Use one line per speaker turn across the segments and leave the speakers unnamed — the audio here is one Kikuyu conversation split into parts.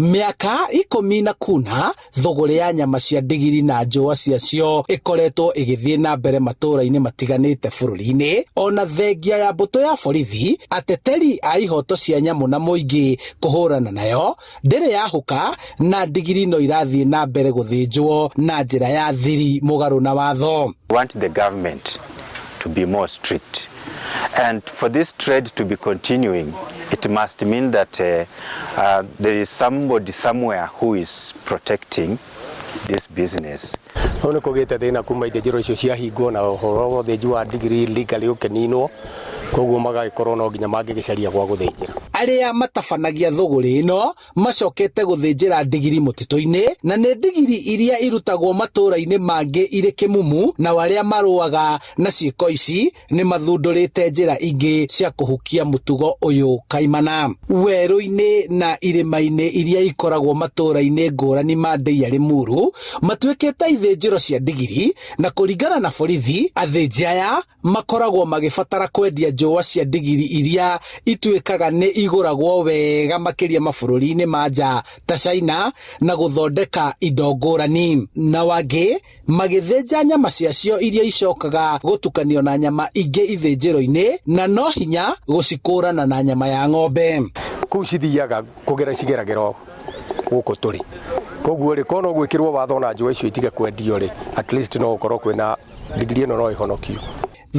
Mĩaka 14 thũgũrĩ ya nyama cia ndigiri na njũa ciacio ĩkoretwo ĩgĩthiĩ na mbere matũũra-inĩ matiganĩte bũrũri-inĩ, ona thengia ya mbũtũ ya borithi, ateteri a ihoto cia nyamũ na mũingĩ kũhũrana nayo, ndĩrĩ yahuka na ndigiri no irathiĩ na mbere gũthĩnjwo na njĩra ya thiri mũgarũ na watho.
Want the government to be more strict. And for this trade to be continuing, it must mean that there is somebody somewhere who is protecting this business.
Rĩu nĩ kũgĩte thĩna kuma ithĩnjĩro icio ciahingwo na ũhoro wa ũthĩnji wa ndigiri legally ũkĩninwo, koguo magagĩkorwo no nginya mangĩgĩcaria gwa gũthĩnjĩra.
Arĩa matabanagia thũgũrĩ ĩno macokete gũthĩnjĩra ndigiri mũtitũ-inĩ, na nĩ ndigiri iria irutagwo matũũra-inĩ mangĩ irĩ kĩmumu, na arĩa marũaga na ciĩko ici nĩ mathundũrĩte njĩra ingĩ cia kũhukia mũtugo ũyũ kaimana. Werũ-inĩ na irĩma-inĩ iria ikoragwo matũũra-inĩ ngũrani ma Ndeiya Limuru matuĩkĩte ithĩnjĩro cia ndigiri, na kũringana na borithi, athĩnji aya makoragwo magĩbatara kwendia njũa cia ndigiri iria ituĩkaga nĩ igũragwo wega makĩria mabũrũri-inĩ ma nja ta China na gũthondeka indo ngũrani, na wangĩ magĩthĩnja nyama ciacio iria icokaga gũtukanio na nyama ingĩ ithĩnjĩro-inĩ, na no hinya gũcikũrana na nyama ya ng'ombe.
Kũu cithiaga kũgera cigeragĩra gũkũ tũrĩ, koguo rĩ, korwo no gwĩkĩrwo watho na njũa icio itige kwendio rĩ, at least no gũkorwo kwĩna ndigiri ĩno no ĩhonokio.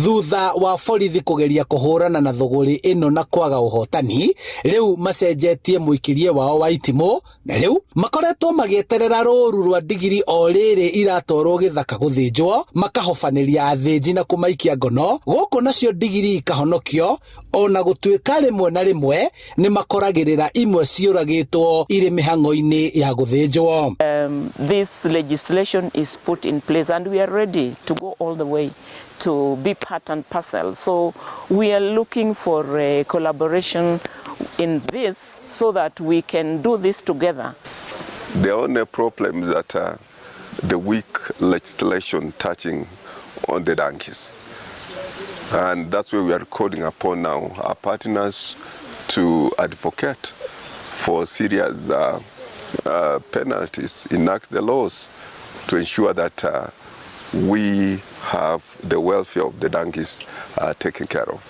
Thutha wa borithi kũgeria kũhũrana na thũgũrĩ ĩno na kwaga ũhotani, rĩu macenjetie mũikirie wao wa itimũ, na rĩu makoretwo magĩeterera rũru rwa ndigiri o rĩrĩ iratwarwo gĩthaka gũthĩnjwo, makahobanĩria athĩnji na kũmaikia ngono gũkũ, nacio ndigiri ikahonokio, ona gũtuĩka rĩmwe na rĩmwe nĩ makoragĩrĩra imwe ciũragĩtwo irĩ mĩhang'o-inĩ ya gũthĩnjwo.
This legislation is put in place and we are ready to go all the way to be part and parcel. So we are looking for a collaboration in this so that we can do this together.
The only problem is that the weak legislation touching on the donkeys. And that's where we are calling upon now our partners to advocate for serious penalties, enact the laws to ensure that we have the welfare of the donkeys taken care of.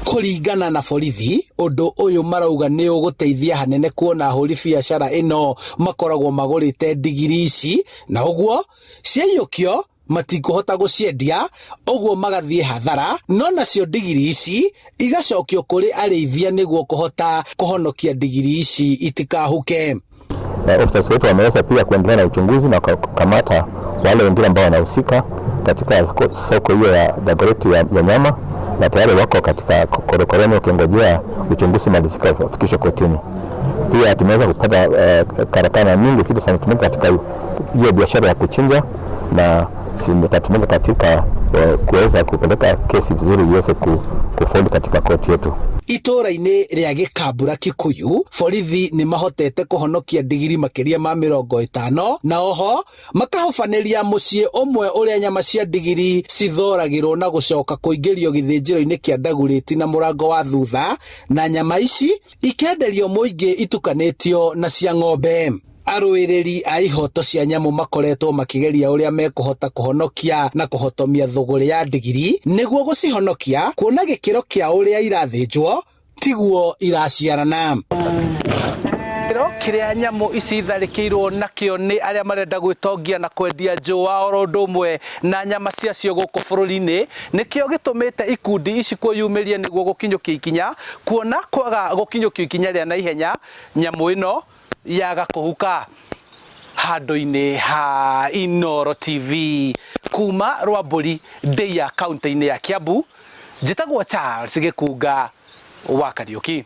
Kũringana na borithi, ũndũ ũyũ marauga nĩ ũgũteithia hanene kuona ahũri biacara ĩno makoragwo magũrĩte ndigiri ici, na ũguo ciaiyũkio matikũhota gũciendia, ũguo magathiĩ hathara, no nacio ndigiri ici igacokio kũrĩ arĩithia nĩguo kũhota kũhonokia ndigiri ici itikahuke.
Officers wetu wameweza pia kuendelea na uchunguzi na kukamata wale wengine ambao wanahusika katika soko hiyo ya Dagoretti ya nyama, na tayari wako katika korokoroni wakingojea uchunguzi malizika wafikishwe kotini. Pia tumeweza kupata karakana mingi zile zinatumika katika hiyo biashara ya kuchinja na zitatumika katika kuweza kupeleka kesi vizuri iweze kufaulu katika koti yetu.
Itũũra-inĩ rĩa Gĩkambura Kikuyu, borithi nĩ mahotete kũhonokia ndigiri makĩria ma 50, na oho makahobanĩria mũciĩ ũmwe ũrĩa nyama cia ndigiri cithoragĩrwo na gũcoka kũingĩrio gĩthĩnjĩro-inĩ kĩa Ndagurĩti na mũrango wa thutha, na nyama ici ikenderio mũingĩ itukanĩtio na cia ng'ombe. Arũĩrĩri a ihoto cia nyamũ makoretwo makĩgeria ũrĩa mekũhota kũhonokia na kũhotomia thũgũrĩ ya ndigiri nĩguo gũcihonokia, kuona gĩkĩro kĩa ũrĩa irathĩnjwo tiguo iraciarana. Gĩkĩro kĩrĩa nyamũ ici itharĩkĩirwo nakĩo nĩ arĩa marenda gwĩtongia na kwendia njũa oro ũndũ ũmwe na nyama ciacio gũkũ bũrũri-inĩ nĩkĩo gĩtũmĩte ikundi ici kwĩyumĩria nĩguo gũkinyũkia ikinya, kuona kwaga gũkinyũkio ikinya rĩa naihenya nyamũ ĩno yaga kũhuka. Handũ-inĩ ha Inooro TV kuma Rwambũri, Ndeiya, kaunti-inĩ ya Kiambu, njĩtagwo Charles Gĩkunga wa Kariũki.